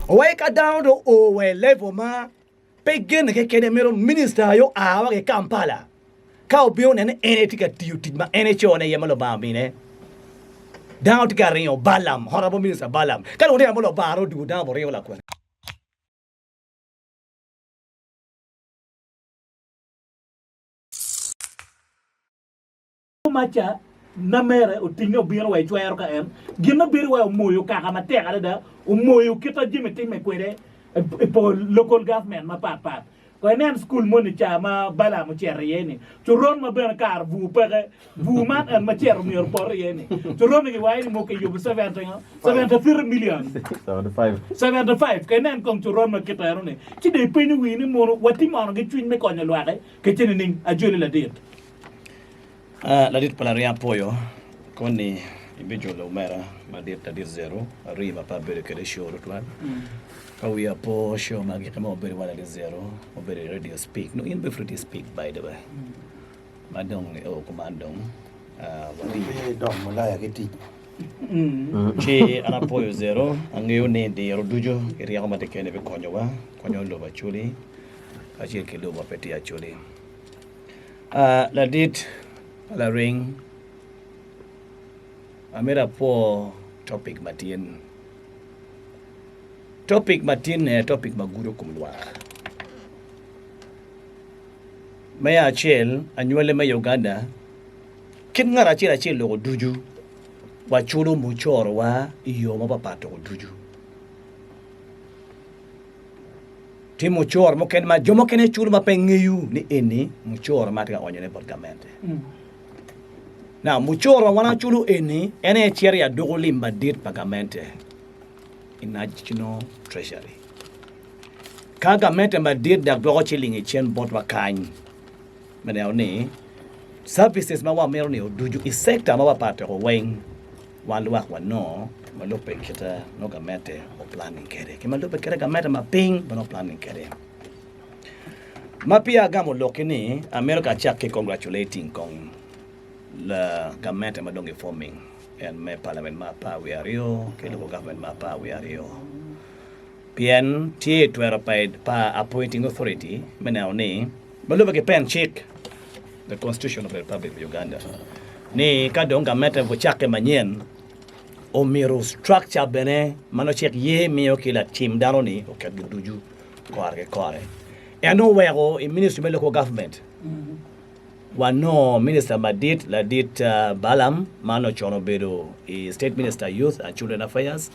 Wai ka dano dong oo wa i level ma pe genne kekene mito minista aye oa wa ki Kampala ka obino nene ni en aye tye ka tiyo tic ma en econe iye ma Lubanga omine. Dano tye ka ringo Balaam, Honorable Minister Balaam. Ka dong oringo ma Lubanga dong odwogo dano oringo lakwene. Maca na mere otinge obino wa i cwero ka en gin ma bedo wa omoyo kaka matek adada omoyo kita jami time kwede i pol local government mapat pat. Ko inen school moni ca ma Balaam ocito iye ni coron ma bene kare bur peke bur man en ma cito myero opot iye ni coron ni giwaco ni mogo kiyubo 73 million 75 ka inen kong coron ma kite eno ni ci dong ipenyo wii ni mono watye mono ki cwiny me konyo lwak-ki kece nining ajoli ladit. Ladit pa laringo apoyo koni ibijolo omera madit ladit Zero arii ma pe abedo kwede i show tutwal ka wiya po show ma agikki ma wabedo wa ladit Zero wabedo i radio speak nongo in bene pud speak by the way ma dong i o kuman dong warii Dok mulaya ki tic. Ci an apoyo Zero angeyo ni diro ducu ki ryeko ma tye kene bikonyowa konyo lobo Acholi kacel ki lobo ma pe tye Acholi. Ladit pa laring, amito apwo topic matin. Topic matin aye topic ma gudo kom lwak. Me acel, anywali me Uganda kit ngat acel acel loko ducu waculo mucorowa i yo mapapat ducu. Tye mucoro mukene ma jo mukene culo ma pe ngeyo ni eni mucoro ma atye ka onyone bot gamente. Now mucoro ma wan waculo eni en aye cito i aduku lim madit pa gamente i National Treasury. Ka gamente madit dok dwoko ciling i cen botwa kany me neno ni services ma wamito ni oducu i sector mapapat weng Wan lwak wanongo ma lubbe kite nongo gamente o planning kede ki ma lubbe kite gamente ma piny bene o planning kede. Ma peya agamo lokki ni amito ka acak ki congratulating kong la gamente ma dong gi forming en me parliament ma 12 ki local government ma 12 pien tye i twero pa appointing authority me neno ni Ma lubbe ki pen cik, the Constitution of the Republic of Uganda, ni ka dong gamente ocakke manyen, omyero structure bene ma nongo cik ye miyo ki lacim dano ni oketgi ducu kore ki kore. En oweko i ministry me local government wanongo minister madit ladit Balaam ma onongo con obedo i state minister youth and children affairs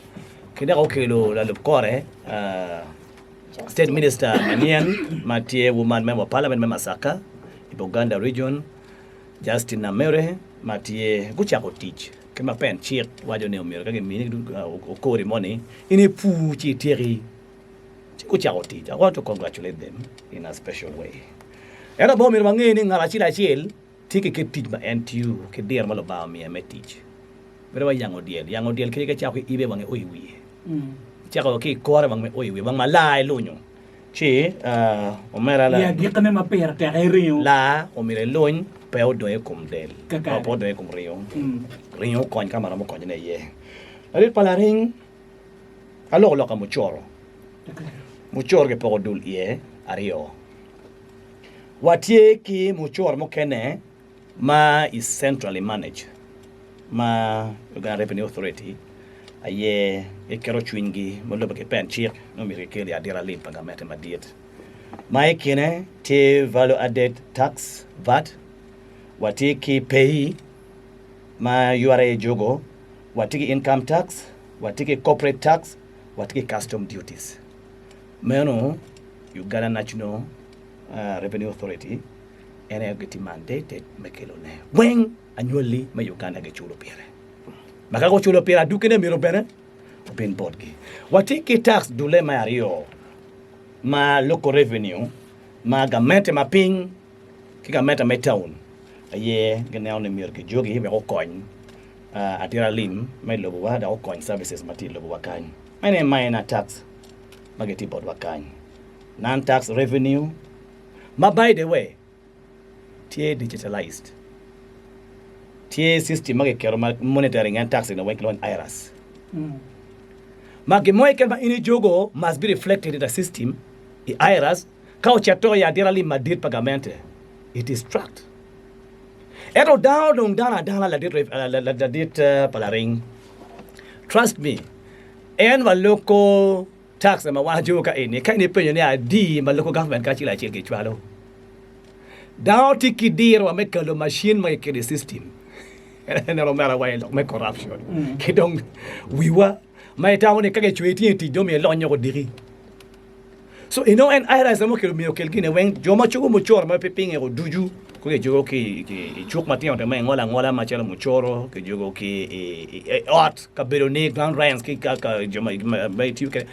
ki dok okelo lalub kore State Minister manyen ma tye Woman Member of Parliament me Masaka i Buganda Region, Justin Namere ma tye gucako tic ki ma pen cik waco ni omyero ka gimini okori moni in ipur ci ityeki ci gucako tic. I want to congratulate them in a special way. Ento bene omyero wange ni ngat acel acel tye ki kit tic ma en tiyo ki diro ma Lubanga omiye me tic. Bedo wa yango dyel. Yango dyel kadi ka icako ki ibe wange o i wiye. Icako ki i kore wange o i wiye. Wang ma laa ilunyo. Ci omera I agikkine ma pire tek aye ringo. Laa omyero iluny pe odong i kom del. Pe odong i kom ringo. Ringo okony ka ma romo konyone iye. Ladit pa laring aloko lok ka mucoro. Mucoro kipoko dul iye aryo. Watye ki mucoro mukene ma i centrally managed ma Uganda Revenue Authority aye giketo cwinygi ma lubbe ki pen cik ni omyero gikel i adita lim pa gamente madit ma i kine tye Value Added Tax, VAT, watye ki PAYE ma URA jugo, watye ki Income Tax, watye ki Corporate Tax, watye ki Custom Duties. Meno Uganda National Revenue Authority en aye gitye mandated me kelone weng anywali me Uganda giculo pire ma ka guculo pire adukine myero bene obin botgi. Watye ki tax dule me aryo ma local revenue ma gamente ma piny ki gamente me town aye gineno ni myero kijugi wek okony atira lim me lobowa dok okony services ma tye i lobowa kany. Meno aye minor tax ma gitye botwa kany. Non tax revenue ma by the way tye digitalized tye system ma kiketo ma monitoring en tax eni weng kilwongo ni IRAS. Ma gin mo keken ma in ijogo must be reflected in the system i IRAS ka ocito i adita lim madit pa gamente it is tracked. Ento dano dong dano adana ladit ladit pa laring trust me en wa loko tax ma wan ajogo ka eni ka in ipenyo ni adi ma loko government kacel acel gicwalo dano tye ki diro wa me kalo machine ma kiketo i system En omera wa i lok me corruption ki dong wiwa ma itamo ni ka gicweyi tye i tic dong myero ilony woko diki. So inongo en IRS ma okelo myero okel gine weng jo ma cogo mucoro ma pe pinge ko ducu ko gijogo ki i cuk matino tino ma ingolo angola macalo mucoro kijogo ki i ot kabedo ni ground rents ki ka jo ma itiyo kwede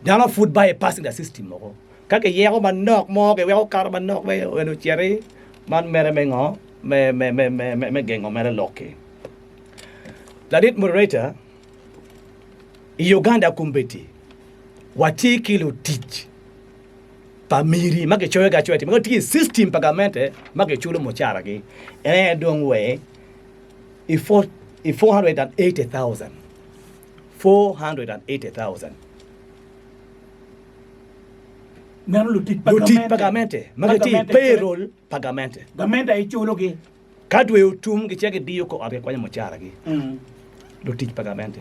dano pud bypassing the system moko ka giyeko manok mo giweko kato manok me en ociti man mere me ngo me, me, me, me, me, me gengo mere lok-ki. Ladit moderator, i Uganda kombeddi watye ki lutic pa miri ma gicoyogi acoya ma gitye i system pa gamente ma giculo mucaragi en aye dong we i 480,000 480,000 Meno lutic pa gamente ma gitye i payroll pa gamente. Gamente aye culogi. Ka dwe otum, gicito gidiyo kor ot gikwanyo mucaragi. Lutic pa gamente.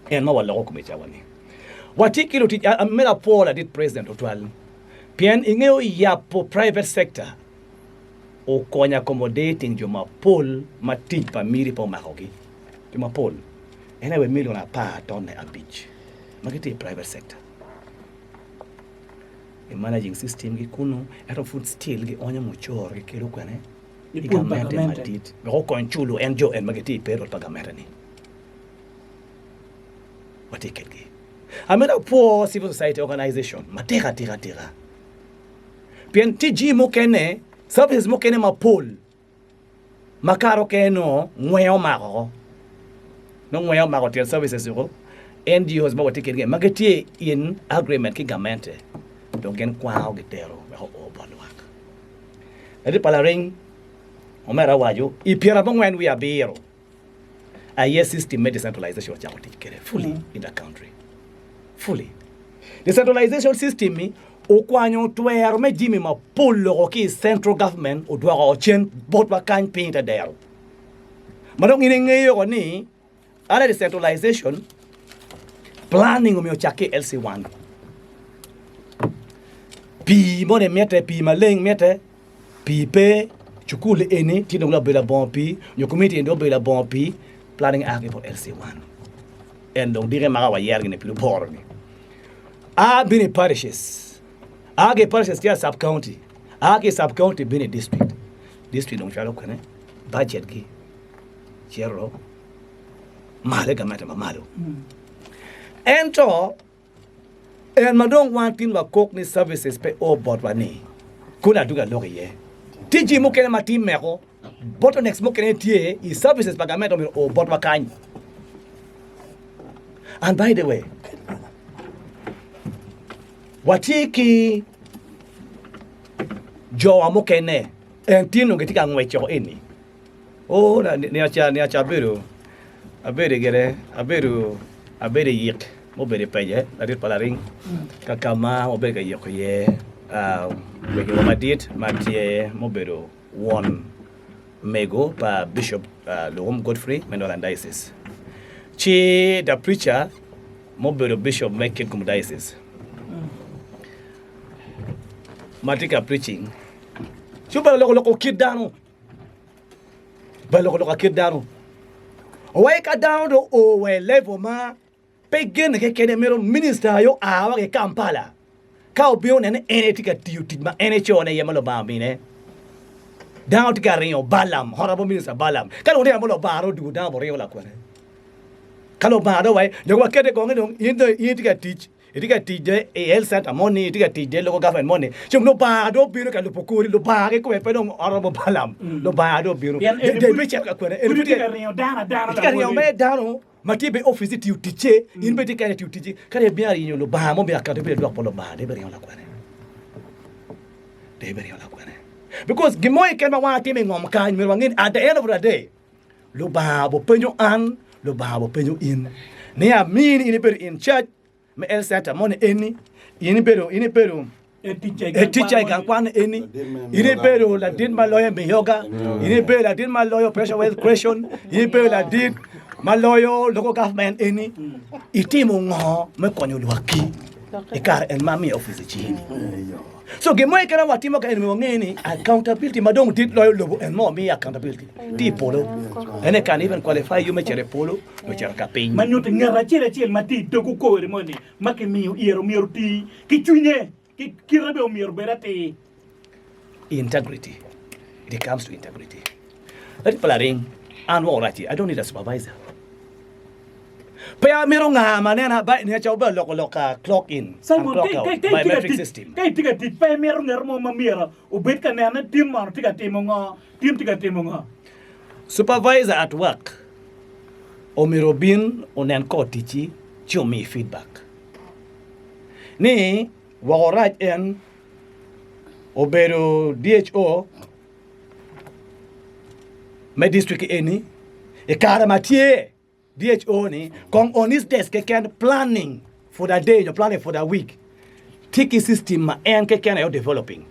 En ma waloko kome cawa-ni. Watye ki lutic, me lapor ladit president tutwal, pien ingeyo yabo private sector okonyo accommodating jo mapol ma tic pa miri pe omakogi. Jo mapol. En aye million apar tonne abic ma gitye i private sector. I managing system gi kunu ento pud still gi onyo mucoro gi kelo kwene i gamente madit wek okony culo en jo en ma gitye i payroll pa gamente ni watye kedgi. Amito apwo civil society organization matek atika atika pien tye jami mukene services mukene mapol Makato kene nongo ngwee omako oko. Nongo ngwee omako tyen services oko. NGOs ma watye kedgi ma gitye in agreement ki gamente dong gin kwango gitero wek oo bot lwak. Ladit pa laring omera awaco i pyerabongwen wiye abiro aye system me decentralization ocako tic kwede fully in the country. Fully. Decentralization system-mi okwanyo twero me jami mapol loko ki i central government odwoko cen botwa kany piny ite dero. Ma dong in ingeyo ko ni under decentralization planning omyero ocak ki i LC1. Pii moni mitte, pii maleng mitte, pii pe, cukul eni tye dong obedo labongo pii nyo community eni dong obedo labongo pii, planning a ki bot LC1. En dong diki maka wayero gini pi luboro ni. A bino i parishes, a ki i parishes ki a sub county, a ki i sub county bino i district, district dong cwalo kwene budget gi cito malo i gamente ma malo. Ento En ma dong wan tin wakok ni services pe o botwa ni kunu adwogi alok iye. Tye jami mukene ma timmeko, bottlenecks mukene tye i services pa gamente omyero o botwa kany. And by the way, watye ki jowa mukene en tin onongo gitye ka ngwec eni. Oo, nino ca, nino ca abedo, abedo gire, abedo, abedo i yik mubedo i pece, ladit pa laring, ka ka ma wabedo ka yiko iye wegiwa madit ma tye mubedo won mego pa Bishop Luwum Godfrey me Northern Diocese, ci the preacher mubedo Bishop me Kitgum Diocese ma tye ka preaching ci obedo loko loko kit dano. Ba loko lok akit dano. Owai ka dano dong oo wa i level ma pe gene kekene mito minister aye oa wa ki Kampala ka obino nene en aye tye ka tiyo tic ma en econe iye ma Lubanga omine. Dano tye ka ringo Balaam, Honorable Minister Balaam. Ka dong oringo Lubanga dong odwogo dano oringo lakwene. Ka Lubanga dong wai, dong wakete kong ni dong in dong in itye ka tic Itye ka tic de i health center moni, itye ka tic de i local government moni, ci Lubanga dong obino ka lubo kori, Lubanga kikome pe dong oromo Balaam, Lubanga dong obino. Pien eni Dong pud ibicito ka kwene? Eni pud pud itye tye ka ringo dano adana itye ka ringo lawoti. mere dano ma tye be i opic itiyo ticce, in bene itye kene itiyo ticci. Ka dong ibino arinyo Lubanga mo myero akato ibino idwok bot Lubanga, dong ibiringo lakwene? Dong ibiringo lakwene? Because gin mo keken ma wan watimo i ngom kany myero wange ni at the end of the day, Lubanga obipenyo an, Lubanga obipenyo in. Ni amini in ibedo in charge me health center moni eni, in ibedo in ibedo E ticca i gang ticca i kwan gang moni. kwan eni, in ibedo ladit ma loyo Miyoga, in ibedo ladit ma loyo Pressure Wealth Creation, in ibedo ladit ma loyo local government eni, itimo ngo me konyo lwakki i kare en ma amiyo opic i cingi? So gin mo keken ma watimo ka eni myero wange ni accountability ma dong dit loyo lobo en mo miyo accountability tye i polo. En aye can even qualify you me cito i polo nyo cito ka piny. Ma nyuto ngat acel acel ma tye i dog okori moni ma kimiyo ire myero oti ki cwinye, ki kite bene myero obed atir. Integrity. It comes to integrity. Latin pa laring, an woko rac-ci, I don't need a supervisor. Pe amito nga ma nena ba nia ca obedo loko lok ka clock in and Simon, clock ka out, ka itye ka biometric tic, system. ka itye ka tic, pe imito ngat mo ma myero obed ka nene tin mono tye ka timo ngo, tin tye ka timo ngo. Supervisor at work omyero obin onen kor ticci ci omi feedback ni woko rac en obedo DHO me district eni i kare ma tye DHO ni kong on his desk keken planning for the day nyo planning for the week tye ki system ma en keken aye o developing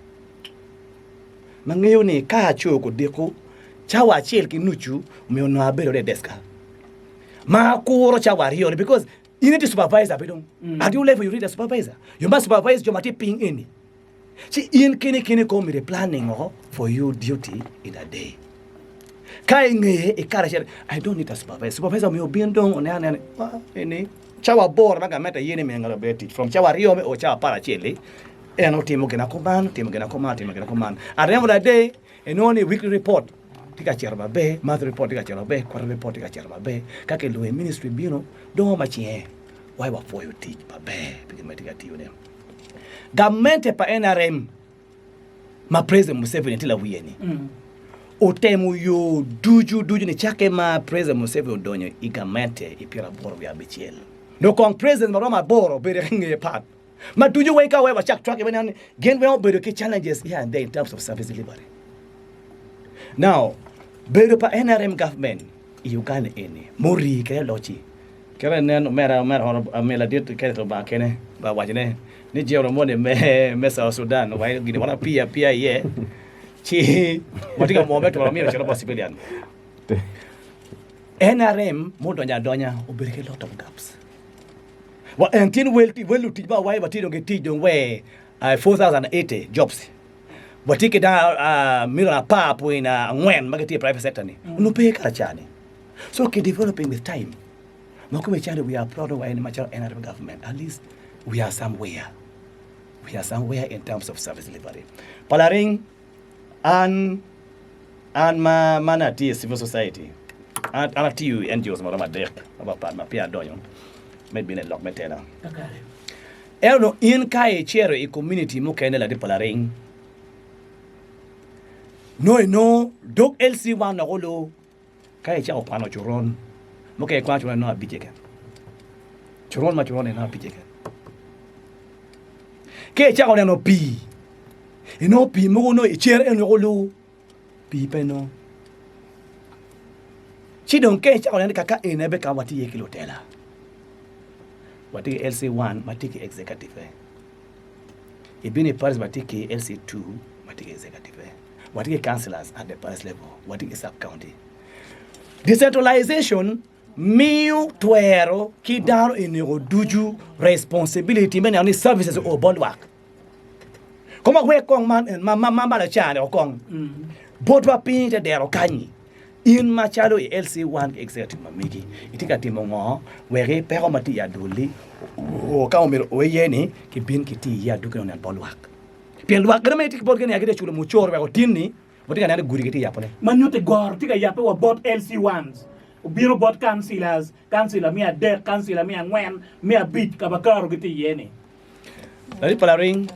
ma ngeyo ni ka aco kudiko cawa acel ki nucu omiyo onongo abedo i deska ma akuro cawa aryo ni because in itye supervisor pe dong at your level you read a supervisor you must supervise jo ma tye piny eni Ci in keni keni kong omyero i planning oko for you duty in a day. Ka ingeye i kare acel, I don't need a supervisor. Supervisor omiyo obin dong onen anena ni, ah, eni cawa aboro ma gamente aye ni miyo ngat obed tic from cawa aryo me o cawa aparacel-li, en otimo gin akuman, otimo gin akuman, otimo gin akuman. At the end of the day, inongo ni weekly report tye ka cito maber, monthly report tye ka cito maber, quarterly report tye ka cito maber. Ka kilwongo i ministry bino, dongo ma cinge, wai wapwoyo tic maber pi gin ma itye ka tiyone. Gamente pa nrm ma President Museveni tye lawiye-ni otemo yo ducu ducu nicakke ma President Museveni odonyo i gamente i pyeraboro wiye abicel. Nongo kong President ma romo aboro obedo ki ngeye pat ma ducu weng ka wek wacak cwak waneno ni gin weng obedo ki challenges here and there in terms of service delivery. Now, bedo pa nrm government i Uganda eni murii kede locci Kit inen omera omera oro ami ladit Kenneth Lubanga kene ba waco ne ni jero moni me me South Sudan wa gini wan apiyo apiya iye ci watye ka moo me twero myero cito bot civilian. NRM mudonyo adonya obedo ki lot of gaps. Wa en tin wel wel lutic ma wawaco watye dong ki tic dong we 4080 jobs. Watye ki dano million 10.4 ma gitye i private sector ni onongo pe kara ca ni. So ki developing with time ma kome calo we are proud of en macalo NRM government at least we are somewhere we are somewhere in terms of service delivery. Palaring an an ma ma na atye i civil society an an atiyo i NGOs maromo adek mapapat ma peya adonyo me bino i lok me tela. Ento dong in ka icito i community mukene ladit palaring nongo inongo dog LC1 dok olu Ka icako kwano coron, mukene ikwano coron inongo abic keken. Coron ma coron inongo abic keken. Ka icako neno pii, inongo pii mogo nongo icer en weko olu, pii pe nongo. Ci dong ka icako neno kaka eni aye ka watye iye ki lutela, watye ki LC1 ma tye ki executive, ibino i parish watye ki LC2 ma tye ki executive. Watye ki councillors at the parish level, watye ki sub county. Decentralization miyo twero ki dano eneko ducu responsibility me neno ni services o bot lwak. Kong wawek kong man en ma ma ma laca-ni o kong botwa piny te dero kanyi. In macalo i LC1 ki executive ma megi itye ka timo ngo wek peko ma tye i adwol-li o ka omyero o iye ni kibin kiti iye adwogi onen bot lwak. Pien lwak gin ma gitye ki botgi ni gitye ka culo mucoro wek otinni, watye ka neno ni gudi gitye ka yabone. Ma nyutti goro tye ka yabbe wa bot LC ones, obino bot councillors, councillor me adek, councillor me angwen, me abic ka ma karo gitye iye ni. Latic pa laring,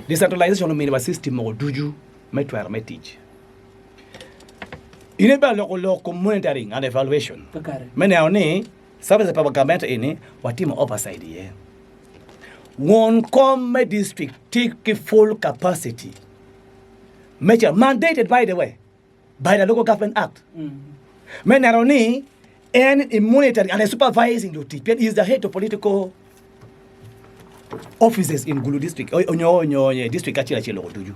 Decentralization ominiwa system mogo ducu me twero me tic. In ibene loko lok kom monitoring and evaluation me neno ni services pa gamente eni watimo oversight iye. Won kom me district tye ki full capacity me cito, mandated by the way by the local government act, me neno ni. En i monitoring and supervising lutic pien he is the head of political offices in Gulu district onyo onyo onyo district acel acel loko ducu.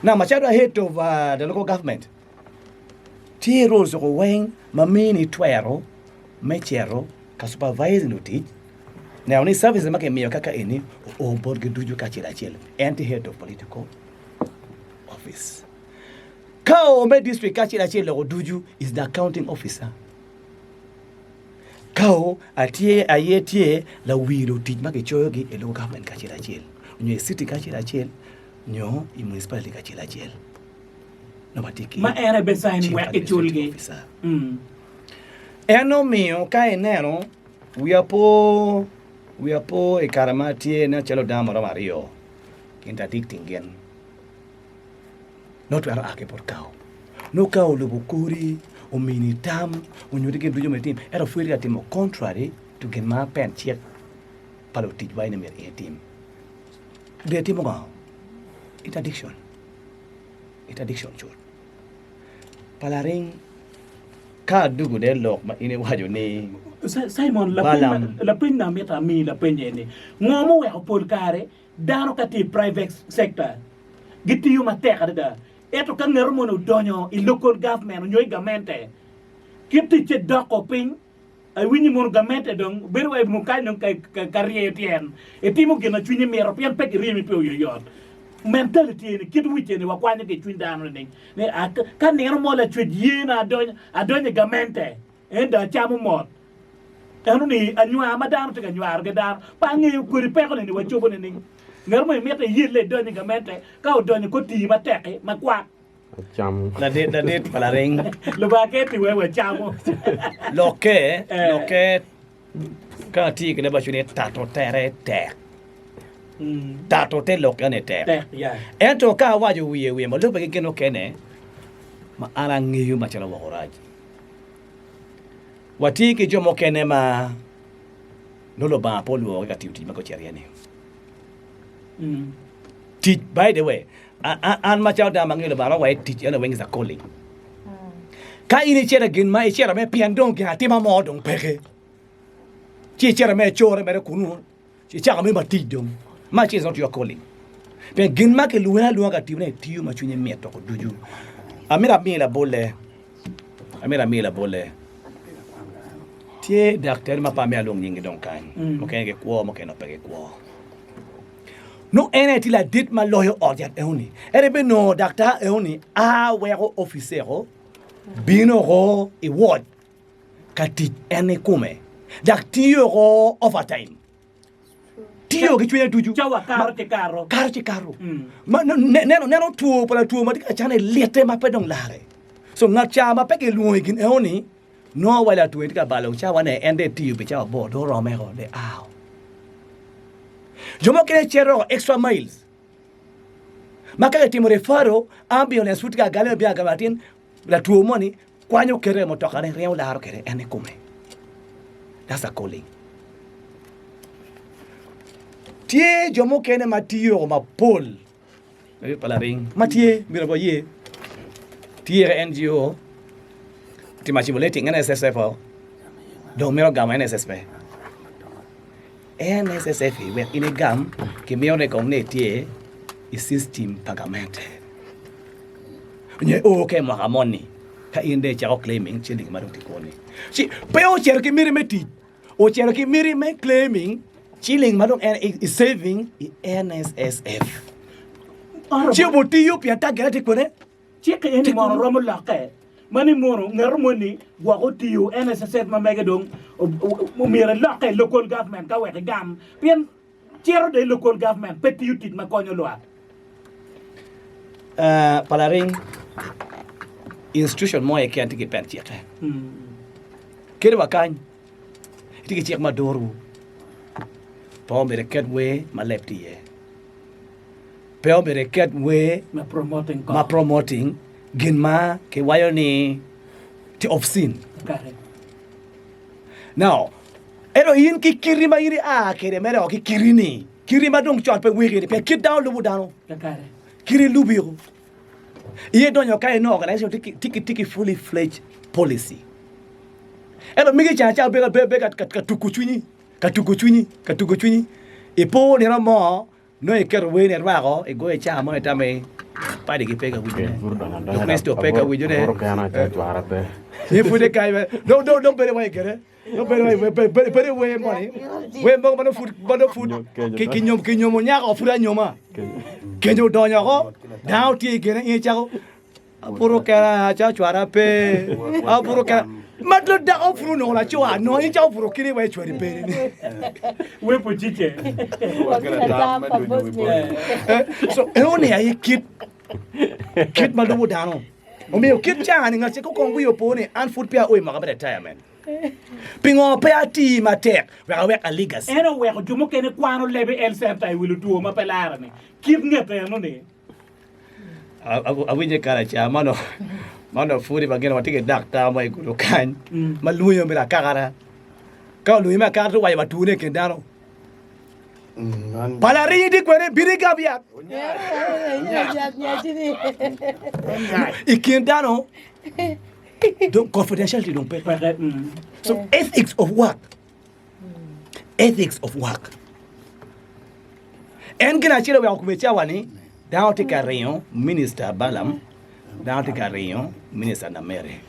Now macalo head of uh, the local government tye roles oko weng ma mini twero me cito ka supervising lutic neno ni services ma kimiyo kaka eni oo botgi ducu kacel acel en tye head of political office. Ka oo me district kacel acel loko ducu is the accounting officer. Ka oo atye aye tye lawii lutic ma kicoyogi i local government kacel acel nyo i city kacel acel nyo i municipality kacel acel. Nongo watye ki Ma en aye be sign chief wek administrative kiculgi. officer. En omiyo ka ineno wiya po wiya po i kare ma atye nen calo dano maromo aryo interdicting gin. Nongo twero a ki bot kao. Nongo kao olubo kori, omini tam, onyuti gin ducu ma itim, ento pud itye ka timo contrary to gin ma pen cik pa lutic waco ni myero in itim. Dong itimo ngo? Interdiction. Interdiction cut. Pa laring, ka adugo de lok ma in iwaco ni Simon, Balaam. lapeny ma amito ami lapeny eni, ngo muweko pol kare Dano ka tye i private sector gitiyo matek adada ento ka ngeto moni odonyo i local government onyo i gamente kit ticce doko piny iwinyo ni mono gamente dong bedo wai mono kany dong ka ryeyo tyen itimo gin ma cwinyi mito pien pe kiryemi pe oyoyot mentality eni kit wic eni wakwanyo ki i cwiny dano nining ni ka nino mo lacwec ye na adonyo i gamente En dong acamo mot. Eno ni anywar ma dano tye ka nywaro ki dano. Pe angeyo kodi peko ni wacobo nining. Ngat mo imito iyelle idony i gamente ka odonyo kor tii matek-ki makwak. Acamo. Ladit ladit pa laring. Lubanga ket iwe wacamo. Lokke lokke ka atye ki leb aco ni tato tere tek. Tato te lok ene tek. Tek ya. Ento ka awaco wiye wiye ma lubbe ki gin mukene ma an angeyo macalo woko rac. Watye ki jo mukene ma nongo Lubanga pe olwongogi ka tiyo tic ma gucito iye-ni. Tic, by the way, an macalo dano ma ngeyo Lubanga romo waco tic eno weng is a calling. Ka in icito i gin ma icito me pien dong gin atima mo dong peke, ci icito me icore mere kunu Icako me matic dong, ma ci is not your calling. Pien gin ma kilwongi alwonga ka timone tiyo ma cwinye mit woko ducu. Amito ami labolle, amito ami labolle. Tye daktari ma pe amito alwong nyinggi dong kany, mukene gikwo, mukene pe gikwo. Nongo en aye tye ladit ma loyo ot yat enoni. En aye binongo daktar enoni a weko opice oko, bino oko i ward. ka tic en ikome dok tiyo oko overtime tiyo ki cwinye ducu Cawa kato ci kato. kato ci kato Ma no- ne- neno neno two pa latwo ma tye ka cane lite ma pe dong lare so ngat ca ma pe kilwongo i gin eno ni nongo wa latwo tye ka balo cawane en dong etiyo pi cawa abor dong orome ko dong ao jo mukene cito extra miles ma ka kitimo referral ambulance pud tye ka gale ma bino agama latin latwo moni Kwanyo keto i mutokane ringo laro kwede en kikome. That's a calling. Tye jo mukene ma tiyo mapol pa laring ma tye myero waye tye ka NGO timo accumulating NSSF o dong mito gamo NSS pe. NSSF wek in igam kimiyo ni kong ni itye i system pa gamente. Nyo io ka i mwaka moni ka in dong icako claiming ciling ma dong tye kwo-ni. Ci pe ocito ki miti me tic, ocito ki miti me claiming ciling ma dong en i saving i NSSF. Ci obotiyo pien tagere tye kwene. Cik eni mono romo lokke ma ni mono ngeto moni gwok otiyo NSSF ma mege dong omyero elokke i local government ka wek egam pien Cito dong i local government pe tiyo tic ma konyo lwak. Palaring institution mo keken tye ki pen cikke. Kadi wa kany itye ki cik ma doro pe omyero iket wer ma leb tye iye. Pe omyero iket wer ma promoting gin ma kiwaco ni tye obscene. Now, ento in ki kiti ma in ia kwede mere o ki kiti-ni, kiti ma dong con pe weki-ni, pien kit dano lubo dano, kiti lubi-o. In idonyo ka inongo organization tye ki, tye ki fully fledged policy. Ento migi ca ca bedo bedo ka tuko cwinyi, ka tuko cwinyi, ka tuko cwinyi. Ipo nino mo nongo iketo wer ni irwako igoyo caa mo itamo ni padi gi pe ka winyone, Lukricito pe ka winyone. In pud ikany dong dong dong bedo wai kede dong bedo wai bedo wer moni wer mogo ma nongo pud ma nongo pud kinyomo nyako pud anyoma kenyo odonyo oko dano tye i kine in icako Abuto kena ca cwara pe abuto kena ma dong dako pud onongo laco anongo in cako buto keni wa icwari peni ni Wepo cice. So enoni aye kit kit ma lubo dano omiyo kit ca ni ngat ce kong wiye opo ni an pud peya ao i mwaka me retirement pingo pe ati matek wek awek a legacy. En oweko jo mukene kwano leb i El Center i wi lutwo ma pe lare ni kit ngete enoni. Awinyo i kare ca ma onongo pud ma gin watye ki daktar mo i gudo kany ma lwonyo mere akakara ka olwonyo mere akakara ci owaco wa tune i kin dano pala ringi tye kwene bin igam yat i kin dano dong confidentiality dong peke so ethics of work Ethics of work. En gin acel oweko kome cawa ni dano tye ka ringo Minister Balaam, dano tye ka ringo Minister Namere.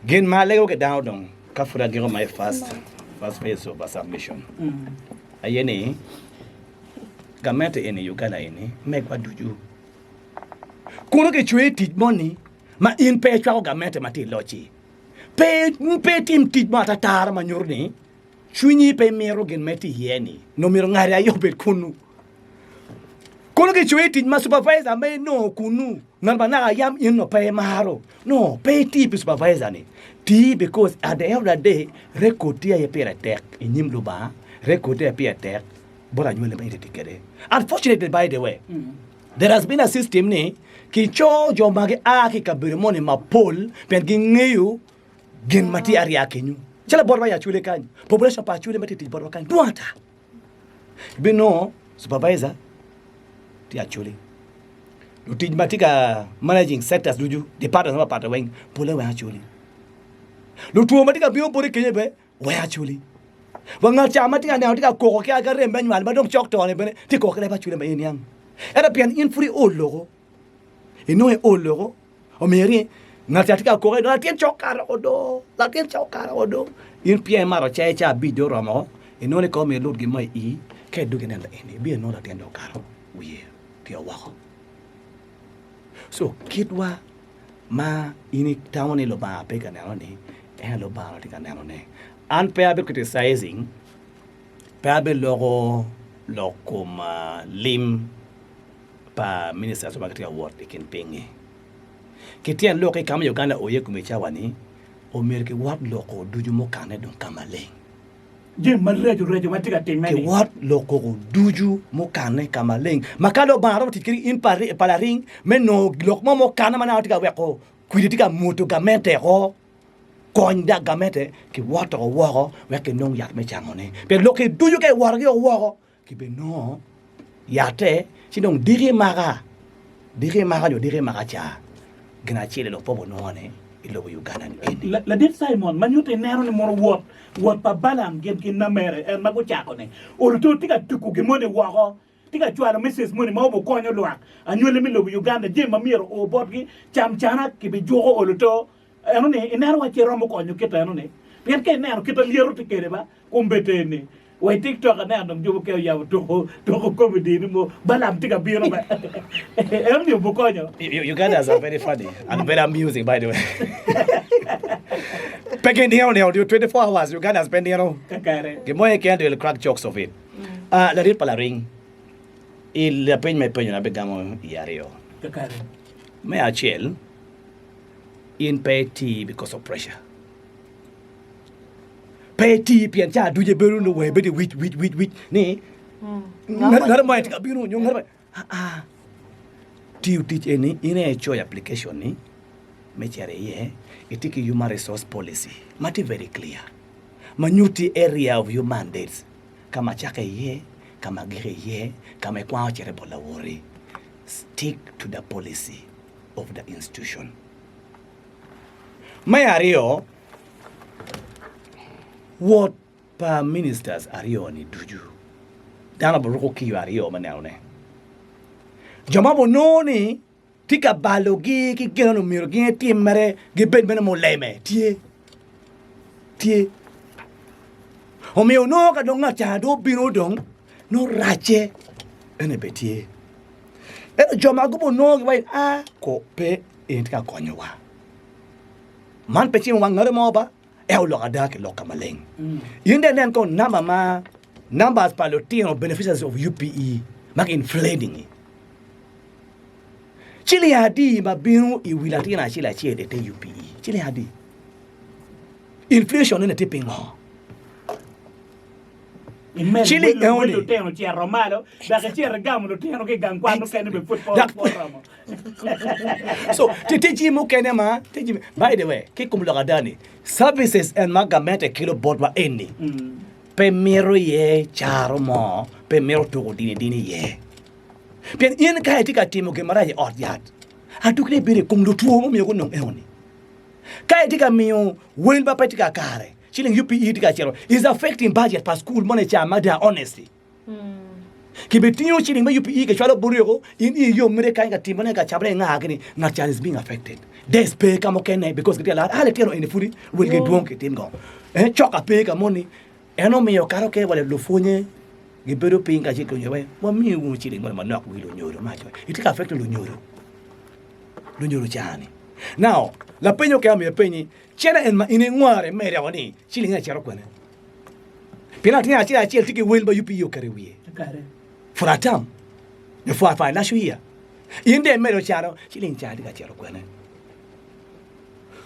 Gin ma alego ki dano dong ka pud agiko my first first phase of a submission aye ni gamente eni Uganda eni megwa ducu kunu kicweyo tic moni ma in pe icwako gamente ma tye i locci. Pe, pe itim tic mo atatara ma nyuto ni cwinyi pe mito gin ma itye iye-ni. Nongo myero ngati aye obed kunnu. Kono kicweyi i tic ma supervisor ma inongo kunnu, ngat ma naka yam in onongo pe imaro. No, pe iti pi supervisor ni. Ti because at the end of the day, record ti aye pire tek i nyim Lubanga, record ti aye pire tek bot anywali ma in itye kwede. Unfortunately by the way, There has been a system ni kico jo ma gia ki i kabedo moni mapol pien gingeyo gin ma tye ariya kenyo. Calo botwa i Acholi kany, population pa Acholi ma tye ka tic botwa kany dwong ata. Ibinongo supervisor tye Acholi, lutic ma tye ka managing sectors ducu, departments mapat pat weng pole weng Acholi. Lutwo ma tye ka bino boti kenyo bene Wek aculi. Wa ngat ca ma tye ka neno tye ka koko ki arem me nywal ma dong cok to-ni bene tye ka koko ki leb acula ma in iniang. Ento pien in pud iol loko, inongo iol loko, omiyo ni ngat ca tye ka koko ni latin cok kato woko do, latin cok kato woko do. In pien imato cai ca abic dong oromo woko, inongo ni kong myero ilut gin mo i ii ka idwogi inen laeni, ibino inongo latin dong okato wiye tye woko. So kitwa ma in itamo ni Lubanga pe ka neno-ni, en Lubanga tye ka nenone. An pe abi criticizing, pe abiloko lok kom lim pa ministers ma gitye ka wot i kin piny-ngi. Ki tyen lok-ki ka ma Uganda oye i kome cawa-ni, omyero kiwot loko ducu mukane dong ka maleng. Jami maraco raco ma tye ka timme-ni. Kiwot loko ducu mukane ka maleng ma ka Lubanga romo tic kede in pa laring me nongo lok mo mukane ma naka tye ka weko kwidi tye ka mwoto gamente ko, kony dok gamente kiwoto woko wek kinong yat me cangone. Pien lokki ducu ka iwotogi woko, kibinongo yatte, ci dong diki maka, diki maka nyo diki maka ca, gin acel dong pe wabinongo ni i lobo Uganda ni eni. Ladit Simon, ma nyuto ineno ni mono wot, wot pa Balaam gin ki Namere en ma gucako-ni, oluto tye ka tuko gin moni woko. Tye ka cwalo message moni ma obukonyo lwak anywali me lobo Uganda jami ma myero oo botgi camcana kibijuko olo to eno ni ineno wa ci romo konyo kit eno ni pien ka ineno kit ma lyeto tye kede ba kombeddi eni wa i tiktok aneno dong jo mukene oyabo tuko tuko comedy ni mo Balaam tye ka bino ba eno ni obukonyo. Ugandans are very funny and very amusing by the way. Pe ginino nino 24 hours Ugandans pe nino. Kakare. Gin mo keken they will crack jokes of it. Ah, ladit pa laring, i lapeny ma ipenyo-ni abigamo i aryo. Kakare. Me acel, in pe iti because of pressure. Pe iti pien ca ducu ibedo nongo wangi bedo i wic wic wic wic ni ngat ngat mo aye tye ka bino nyo ngat mo ah ah. Tiyo tic eni in aye icoyo application ni me cito iye, itye ki human resource policy ma tye very clear ma nyutti area of your mandates ka ma cakke iye, ka ma gik iye, ka ma ikwango cito bot lawoti. Stick to the policy of the institution. Me aryo, Wot pa ministers aryoni ducu, dano biruko kiyo aryo me nenone. Jo ma onongo ni tye ka balogi ki gin ni myero gin etim mere gibed mere muleme tye tye. Omiyo onongo ka dong ngat ca dong obino dong nongo racce ene bene tye. Ento jo ma gubonongo giwaco ni a ko pe en tye ka konyowa. Man pe cimo wang ngati mo ba, ento lok ada ki lok ka maleng. In dong inen kong namba ma numbers pa lutino beneficiaries of UPE ma ki inflating-ngi. Ciling adi ma bino i wi latin acel acel i te UPE? Ciling adi? Inflation ene tye pingo? Ciling enoni. Lutino ocito malo dok icito igamo lutino ki i gang kwan mukene bene pud pe oromo. So tye tye jami mukene ma tye jami by the way ki i kom lok ada ni services en ma gamente kelo botwa eni pe mito iye caro mo pe mito tuko dini dini iye. Pien in ka itye ka timo gin marac i ot yat, adwogine bedo i kom lutwo mumiyo gunong enoni. Ka itye ka miyo wel ma pe tye kakare, ciling UPE tye ka cito, is affecting budget pa school moni ca mada honestly. Kibitingo ciling me UPE kicwalo boti woko, in iyi yom mere kany ka timone ka cabone inga gini, ngat can is being affected. Des pe ka mukene because gitye ka lar, ah litino eni pudi welgi dwong kitim go. Eh, coka pe ka moni. En omiyo kare okene wa lupwonye gibedo piny kacel ki lunyodo wamiyo wunu ciling moni manok wi lunyodo ma itye ka affecting lunyodo lunyodo cani now lapeny okene omiyo apenyi cene en ma in ingwaro imede woko ni ciling eni cito kwene pien latin acel acel tye ki wel ma UPE oketo i wiye for a term nyo for a financial year in dong imedo cano ciling ca tye ka cito kwene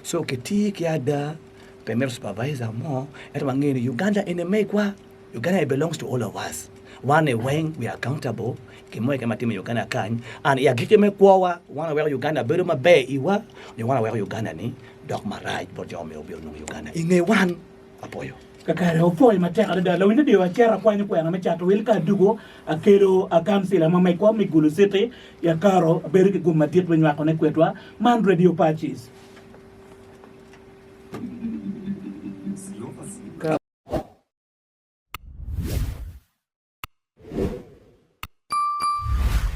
So kiti ki ada pe mito supervisor mo ento wangeyo ni Uganda eni megwa Uganda it belongs to all of us wan ni weng we are accountable gin mo keken ma timme i Uganda kany and i agikki me kwowa wan waweko Uganda bedo maber iwa nyo wan waweko Uganda ni dok marac bot jo ma myero onong Uganda i nge wan apoyo. Kakare opwoyo matek adada lawiny radio acito akwanyo kwena me cato wil ka adugo akelo kansila ma megwa me Gulu City i Akaro abedo ki gum madit me nywako ne kwedwa man Radio Pacis.